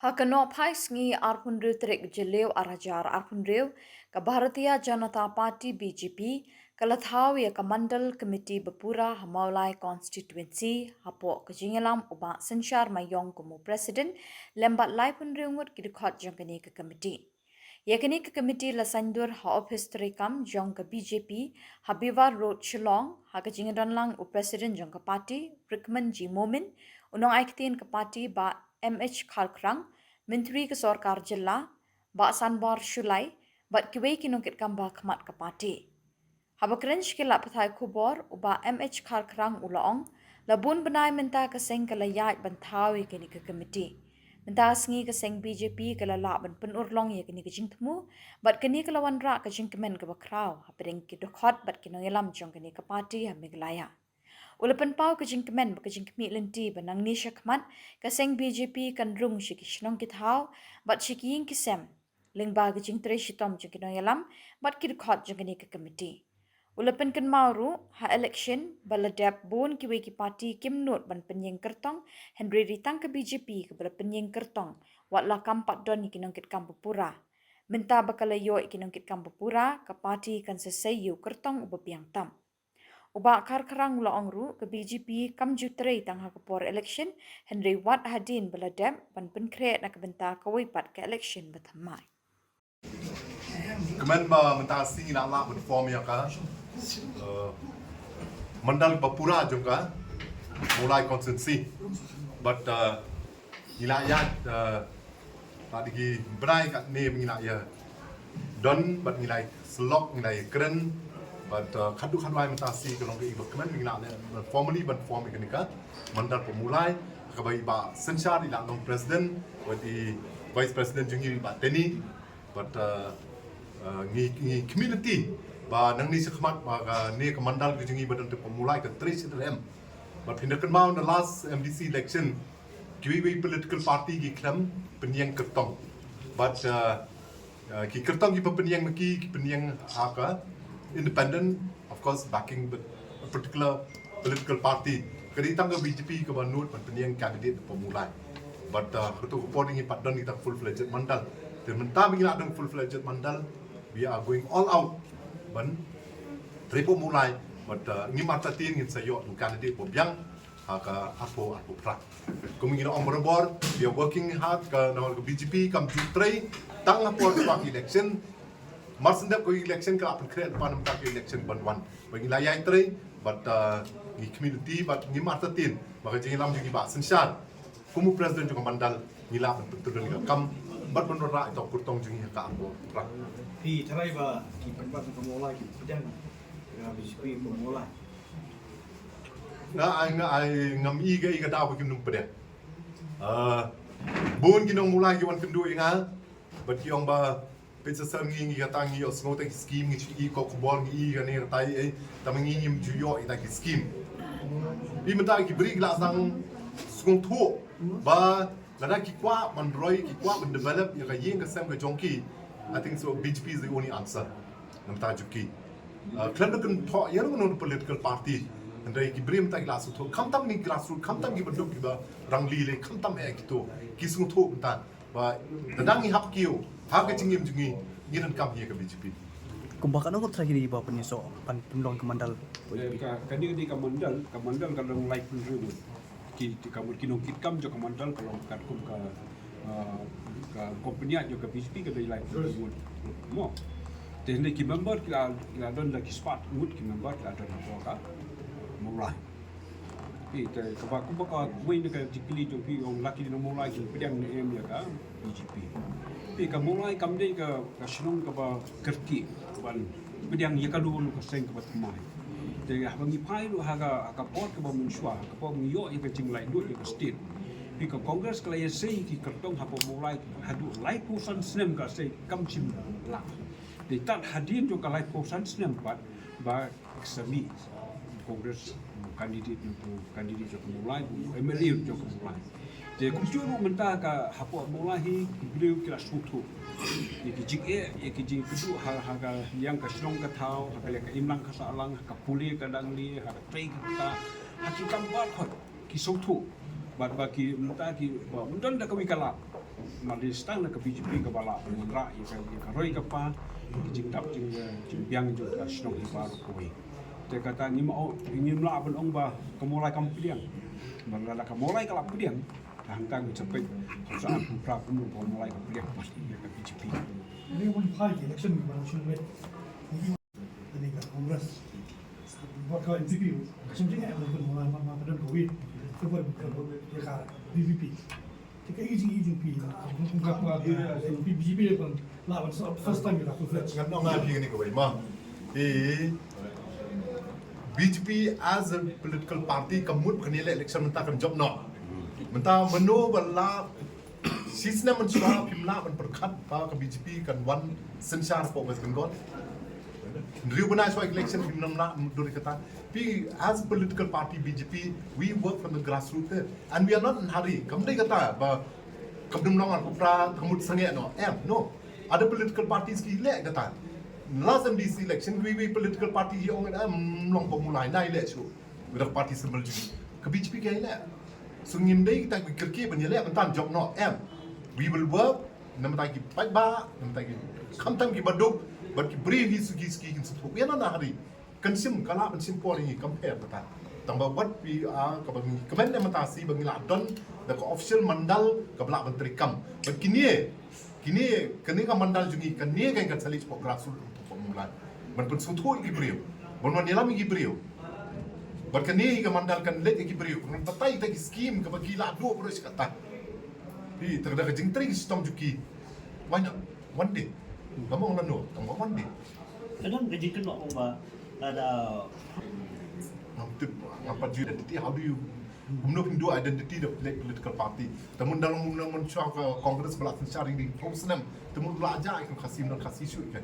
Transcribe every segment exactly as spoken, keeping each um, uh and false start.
Ha ka nohphai sngi arphew hynriew tarik Jylliew arhajar arphew hynriew, ka Bharatiya Janata Party B J P ka la thaw ïa ka Mandal Committee bapura ha Mawlai Constituency hapoh ka jingïalam u Bah Synshar Maiong kum u President lem bad laiphew hynriew ngut ki dkhot jong kane ka committee. Ïa kane ka committee la saiñdur ha ophis treikam jong ka B J P ha Biwar Road, Shillong, ha ka jingdon lang u President jong ka party, Rikman G Momin, u nongai ktien ka party Bah M H Kharkhrang, Myntri ka Sorkar Jylla, Bah Sanbor Shullai, bad kiwei ki nongkitkam ba khmat ka party. Haba kren sha ki lad pathai khubor, u Bah M H Kharkhrang u la ong, la bun bnai mynta ka seng ka la ïaid ban thaw ïa kane ka committee. Mynta ka sngi ka seng B J P ka la lah ban pynurlong ïa kane ka jingthmu, bad kane ka la wanrah ka jingkmen kaba khraw hapdeng ki dkhot bad ki nongïalam jong kane ka party ha Meghalaya. U la pynpaw ka jingkmen bad ka jingkhmih lynti ba nangne shakhmat ka seng B J P kan rung sha ki shnong ki thaw bad sha ki ïing ki sem lyngba ka jingtrei shitom jong ki nongïalam bad ki dkhot jong kane ka committee. U la pynkynmaw ruh, ha election ba la dep bun kiwei ki party kim nud ban pynïeng kyrtong, hynrei dei tang ka B J P kaba la pynïeng kyrtong, wat la kam pat don ïa ki nongkitkam bapura. Mynta ba ka la ïoh ïa ki nongkitkam bapura, ka party kan sa sei ïa u kyrtong uba biang tam. U Bah Kharkhrang u la ong ruh, ka B J P kam ju trei tang ha ka por election, hynrei wat hadien ba la dep ban pynkhreh na ka bynta kawei pat ka election ba thymmai. Kmen ba mynta sngi ngi la lah ban form ïa ka, eh, mandal bapura jong ka Mawlai constituency. But, eh, ngi la ïa, eh, ta dei ki bnai katne ngi la ïa don, bad ngi la ïa syllok, ngi la ïa kren, bad, eh, khadduh khadwai mynta sngi ka long ka i ba kmen ngi la ïa formally ban form ïa kane ka mandal ba Mawlai, kaba i Bah Synshar i la long president, bad i vice president jong ngi i Bah Teni, bad, eh, eh, ngi, ngi community ba nangne shakhmat ba kane ka mandal ka jong ngi ba don te ba Mawlai kan trei shitrhem. Bad phin da kynmaw na last M D C election, kiwei kiwei political party ki khlem pynïeng kyrtong. Bad, eh, eh, ki kyrtong kiba pynïeng ma ki, ki pynïeng ha ka independent, of course, backing with a particular political party. Ka dei tang ka B J P kaba nud ban pynïeng candidate ba Mawlai. Bad, eh, kato ka por ngi pat don kita full-fledged mandal. Te mynta ba ngi la don full-fledged mandal, we are going all out ban trei ba Mawlai. Bad, eh, ngim artatien ngin sa ïoh u candidate ba biang ha ka arphew arphew phra. Kum ngi la ong barabor, we are working hard, ka namar ka B J P kam ju trei tang ha por ka election. Mar shen dep ka election ka la pynkhreh lypa na ka election ban wan. Ba ngi la ïai trei, bad, uh, ngi community, bad ngim artatien ba ka jingïalam jong i Bah Synshar kum u president jong ka mandal, ngi lah ban pyntrei ïa ka kam bad ban wanrah ïa ka kyrtong jong ngi ha ka arphew arphew phra. Phi tharai ba ki paidbah ka Mawlai ki pdiang ïa ka B J P ka Mawlai? Nga ai, nga ai, ngam i ka, i ka daw ba kim nang pdiang. Ah, bun ki nong Mawlai ki wan kynduh ïa nga, bad ki ong ba peit sa sar ngi, ngi kata ngi ïohsngew ta ki scheme, ngi shu i ka khubor, ngi i kane kata, eh, tangba ngi ngim ju ïoh ïa ta ki scheme. Phi mynta ki briew ki la sdang sngewthuh ba lada ki kwah ban roi, ki kwah ban develop ïa ka ïing ka sem ka jong ki, I think so B J P is the only answer. Namar ta jong ki, uh, khlem da kynthoh ïa ruh na political party, hynrei ki briew mynta ki la sngewthuh, khamtam ngi grassroots, khamtam ki baduk kiba rangli lei, khamtam eh kito ki sngewthuh mynta ba lada ngi hap kiew ha ka jingim jong ngi, ngi donkam hi ïa ka B J P. Kumba katno ka trai kine ba pynïasoh ban pynlong ka mandal? Eh, ka, kane, kane ka mandal, ka mandal ka long laiphew hynriew ngut. Ki, ki, ka, ki nongkitkam jong ka mandal ka long katkum ka, ah, ka company jong ka B J P ka dei laiphew hynriew ngut. Mo. Te hynrei ki member ki la, ki la don da ki spah ngut ki member ki la don hapoh ka Mawlai. Phi te kaba, kumba ka mih na ka jingkylli jong phi ong la ki nong Mawlai ki pdiang ne em ïa ka B J P. Phi ka Mawlai kam dei ka, ka shnong kaba kyrkieh ban pdiang ïa kano kano ka seng kaba thymmai. Te haba ngi phai ruh ha ka, ha ka por kaba mynshuwa, ha ka por ngi ïoh ïa ka jinglaitluid ïa ka state, phi ka Congress ka la ïasei ki kyrtong hapoh Mawlai haduh laiphew san snem ka sei kam shym lah. Te tad hadien jong ka laiphew san snem pat ba ka sa mih Congress candidate jong ka, candidate jong ka Mawlai, M L A jong ka Mawlai. Te kumjuh ruh mynta ka hapoh Mawlai hi ki briew ki la sngewthuh ïa ki jingeh, ïa ki jingkyrduh ha, ha ka liang ka shnong ka thaw, ha ka liang ka imlang ka sahlang, ha ka pule ka dangle, ha ka trei ka kta, ha ki kam baroh ki sngewthuh. Bad ba ki mynta ki ba ym don da kawei ka lad. Namar dei tang na ka B J P kaba lah ban wanrah ïa ka, ïa ka roi ka par, ka jingdap jing, jingbiang jong ka shnong hi baroh kawei. Te kata ngim, ngim lah ban ong ba ka Mawlai kam pdiang. Namar lada ka Mawlai ka la pdiang, te hangta ngin sa peit, sa pynpra kumno ka Mawlai ka pdiang pas ïa ka B J P. Ini pun phai election ni baru shu wet. Ini ka Congress. Buat ka N P P, ka shem jingeh, bukan ma, ma, ma, ka don ka wit. Ka buat ka, ka, ka B P P. Te ka ijing, ijing pi, ka, ka, ka, ka, B J P kan lah ban first time ka full fledged. Ngan ong ïa phi kane kawei ma. Te B J P as a political party ka mut kane le election mynta kan jop noh. Mynta mano ba la Shisnem mynshuwa phim lah ban pyrkhat ba ka B J P kan wan synshar hapoh West Bengal. Hynriew bnai shuwa election phim lah ban dur ïa kata. Phi, as political party B J P, we work from the grassroots there. And we are not in hurry. Kam dei kata ba kam dum long ar kupra, kam mut sangeh noh. Em, no. Other political parties ki leh kata. Last M D C election, we, we political party hi ong em long ba Mawlai nai leh shuh. Without party symbol jong ka B J P ka ïaleh. So ngim dei kita ki kyrkieh ban ïaleh mynta jop noh em. We will work na bynta ki paidbah, na bynta ki khamtam kiba duk, bad ki briew hi suki suki kin sngewthuh. We are not in a hurry. Kan shim, ka lah ban shim por ïa ngi, compare mynta. Tang ba wat pi a kaba ngi kmen na mynta shi ba ngi lah don da ka official mandal kaba lah ban treikam. Bad kine Kine, kane ka mandal jong ngi, kane ka kan sa leit shapoh grassroots, shapoh Mawlai. Ban pynsngewthuh ïa ki briew. Ban wan ïalam ïa ki briew. Bad kane ka mandal kan leit ïa ki briew. Ban batai ïa ki skim kaba ki la duh baroh shi katta. Phi, tang da ka jingtrei ki shitom jong ki. Why not? One day. Ka mong lano, tang ba one day. Ka don ka jingkynnoh ba lada ngam tip, ngam pat ju identity, how do you Kumno phin duh identity da pole-, political party. Te mynta long, mynta long mynshwa ka Congress ba la synshar ïa ngi phew snem. Te mynta la jia ïa ka Khasi, mynta Khasi shuh ïa ka.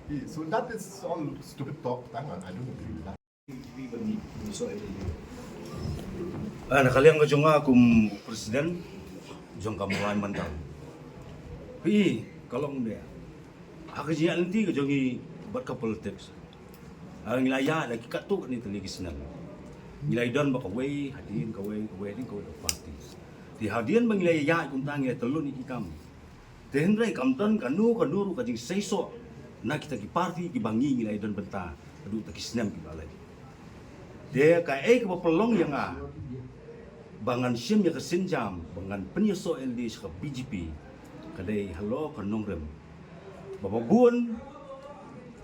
Eh, so that is all stupid talk. Tang, I don't agree with that. Ah, na ka liang ka jong nga kum president jong ka Mawlai Mandal. Phi, ka long de. Ha ka jingïaid lynti ka jong ngi bad ka politics. Ha ngi la ïaid la ki katto katne tylli ki snem. Ngi la ïadon bad kawei hadien kawei, kawei hadien kawei ka party. Te hadien ba ngi la ïaid kumta ngi la tylli ki kam. Te hynrei kam don kano kano ruh ka jingseisoh na kita ki party kiba ngi ngi la ïadon bynta haduh ta ki snem kiba la leit. Te kaei kaba pynlong ïa nga ba ngan shim ïa ka sienjam ba ngan pynïasoh ïalade sha ka B J P ka dei halor ka nongrim. Ba ba bun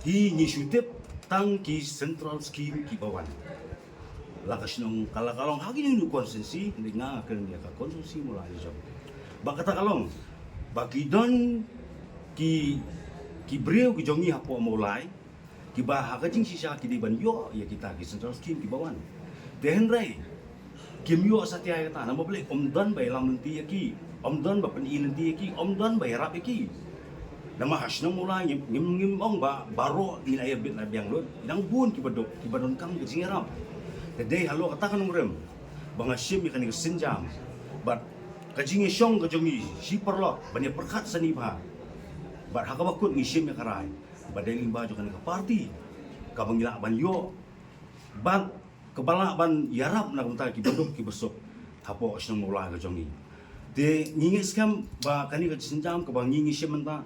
ki ngi shu tip tang ki central scheme kiba wan. La ka shnong ka la ka long ha kino kino constituency, hynrei nga nga kren ïa ka constituency Mawlai jong. Ba kata ka long ba ki don ki, ki briew ki jong ngi hapoh Mawlai kiba ha ka jingshisha ki dei ban ïoh ïa kita ki central scheme kiba wan. Te hynrei kim ïoh satia ïa kata, namar balei? Ym don ba ïalam lynti ïa ki, ym don ba pyni lynti ïa ki, ym don ba ïarap ïa ki. Namar ha shnong Mawlai ngim, ngim, ngim ong ba baroh ngi la ïa bit la biang lut. Dang bun kiba duk, kiba donkam ka jingïarap. Te dei halor kata ka nongrim ba nga shim ïa kane ka sienjam bad ka jingïashong ka jong ngi shi paralok ban ïa pyrkhat sani bha. Bad ha kaba kut ngi shim ïa ka rai ba dei lyngba jong kane ka party kaba ngi lah ban ïoh bad kaba lah ban ïarap na ka bynta kiba duk kiba suk hapoh shnong Mawlai ka jong ngi. Te ngi ngeit skhem ba kane ka sienjam kaba ngi ngi shim mynta,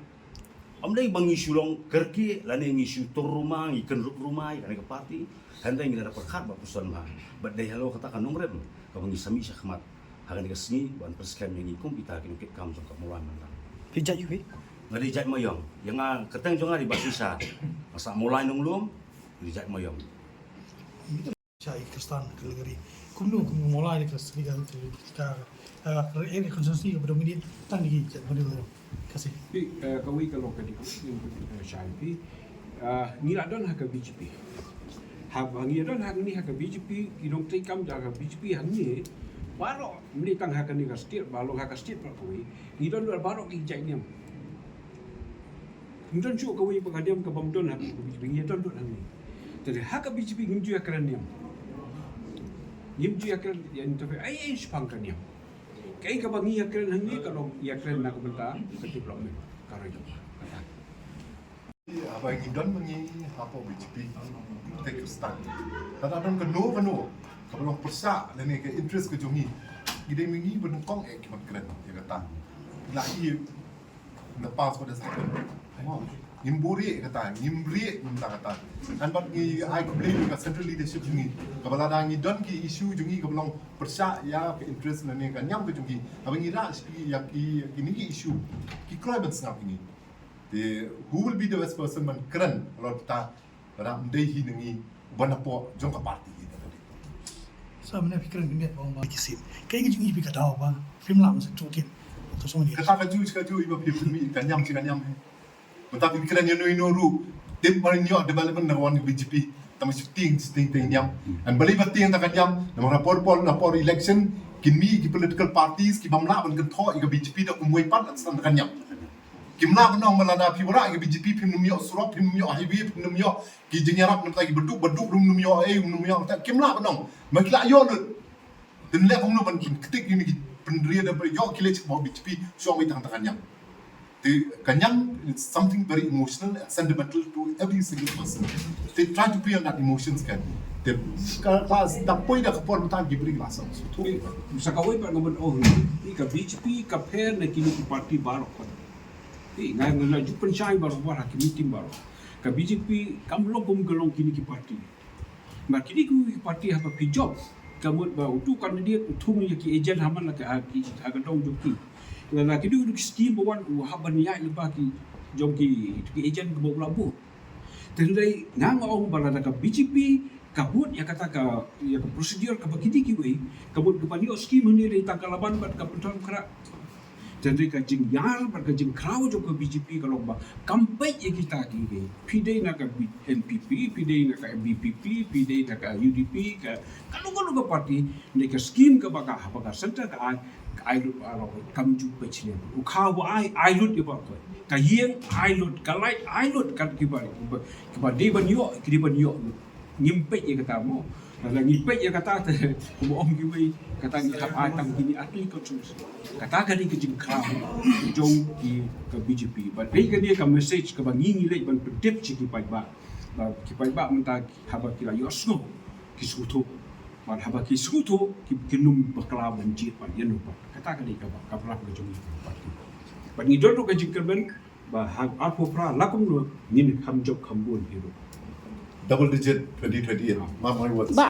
ym dei ba ngi shu long kyrkieh lane ngi shu tur ruma, ngi kynrup ruma ïa kane ka party. Hynrei ngi la da pyrkhat bad puson bha bad dei halor kata ka nongrim kaba ngi sa mih shakhmat ha kane ka sngi ban pynskhem ïa ngi kum kita ki nongkitkam jong ka Mawlai Mandal. Phi jait ïa phi? Nga dei jait Mawïong. Ïa nga kyrteng jong nga dei Bah Shisha. Nga sah Mawlai Nonglum, dei jait Mawïong. Sha i Khristan ka lengri. Kumno kumno Mawlai ka sngi ka ka ka ka ka constituency ka ba dominate tang ki jait Mawlai. Kasi. Phi, eh, kawei ka long ka dei, eh, sha phi. Ah, ngi la don ha ka B J P. Ha, ngi don ha ngi ha ka B J P, ki nongtrei kam jong ka B J P ha ngi. Baroh mynta tang ha kane ka state, ba long ha ka state baroh kawei. Ngi don baroh ki jait niam. Ngi don shuh kawei pa ka niam kaba ym don ha ka B J P, ngi don don ha ngi. Te ha ka B J P ngim ju ïakren niam. Ngim ju ïakren ïa ngi te ai ai shaphang ka niam. Kaei kaba ngi ïakren ha ngi ka long ïakren na ka bynta ka development ka roi ka par. Haba ngi don ma ngi hapoh B J P te Khristan. Lada don kano kano kaba long pyrshah lane ka interest ka jong ngi, ngi dei ma ngi ba nyngkong eh ki ban kren ïa kata. Like in the past what has happened. Ngim buhrieh kata, ngim rieh mynta kata. Ngan bad ngi ai khublei ïa ka central leadership jong ngi. Kaba lada ngi don ki issue jong ngi kaba long pyrshah ïa ka interest lane ka niam ka jong ngi, haba ngi rah sha ki ïa ki, ïa kine ki issue, ki kloi ban sngap ïa ngi. Te who will be the best person ban kren halor kata? Lada ym dei hi na ngi, uba napoh jong ka party hi da ka dei. Sa mynne phi kren khyndiat ba ong ba ki seat. Kaei ka jingim phi ka daw ba phim lah ban sngewthuh kin. To song ni. Kata ka ju, ka ju, iba phi pynmih ka niam shi ka niam hi. Mynta phi kren ïano ïano ruh, tip ba ïoh development na ka wan ka B J P. Tang ba shu tieng, shu tieng, tieng niam. Ngan balei ba tieng da ka niam? Namar ha por por, na por election, kin mih ki political parties ki bym lah ban kynthoh ïa ka B J P da kumwei pat, la sdang da ka niam. Kim lah ban ong ba lada phi wanrah ïa ka B J P phim nym ïoh surok, phim nym ïoh highway, phim nym ïoh ki jingïarap, namar ki baduk, baduk ruh nym ïoh, eh, nym ïoh, ta kim lah ban ong. Ma ki la ïoh lut. Te leh kumno ban ktik ïa kine ki pynried da ïoh ki leit sha ka B J P, shu ong tang tang ka niam. Te ka niam is something very emotional and sentimental to every single person. They try to play on that emotions kan. Te ka, ka da poi da ka por mynta ki briew la sngewthuh. Sa kawei pat nga ban ong, ïa ka B J P ka pher na kine ki party baroh. Ïa, nga, nga la ju pynshai baroh baroh ha ki meeting baroh. Ka B J P kam long kum ka long kine ki party. Ba kine ki party haba ki jop, ka mut ba utu u candidate u thung ïa ki agent ha man la ka, ha ki, ha ka dong jong ki. La, la kine ki scheme ba wan u hap ban ïaid lyngba ki jong ki, ki agent kaba u la bud. Te hynrei nga, nga ong ba lada ka B J P ka bud ïa kata ka, ïa ka procedure kaba kine kiwei, ka mut kaba ïoh scheme hangne dei tang ka Laban bad ka Pynthorumkhrah. Te hynrei ka jingïar bad ka jingkhraw jong ka B J P ka long ba kam peit ïa kita kiwei. Phi dei na ka B-, N P P, phi dei na ka V P P, phi dei na ka U D P, ka, kano kano ka party, ne ka scheme kaba ka, haba ka centre ka ai, ka ai lut baroh, kam ju peit shisien. U khaw ba ai, ai lut ïa baroh. Ka ïing ai lut, ka light ai lut, kat kiba, kiba, kiba dei ban ïoh, ki dei ban ïoh lut. Ngim peit ïa kata mo. Lada ngi peit ïa kata te, kumba ong kiwei, kata ngi hap ai tang kine ar tylli ki constituency. Kata ka dei ka jingkhraw jong ki, ka B J P. Bad dei kane ka message kaba ngi, ngi leit ban pyntip sha ki paidbah. Ba ki paidbah mynta haba ki la ïohsngew, ki sngewthuh. Bad haba ki sngewthuh, ki, kin ym bakla ban jied bad ïano pat. Kata ka dei kaba, ka bor ka jong ngi. Bad ngi don ruh ka jingkyrmen, ba ha arphew phra la kumno ngin kham jop kham bun hi ruh. Double digit twenty twenty-eight. Mark my words. Ba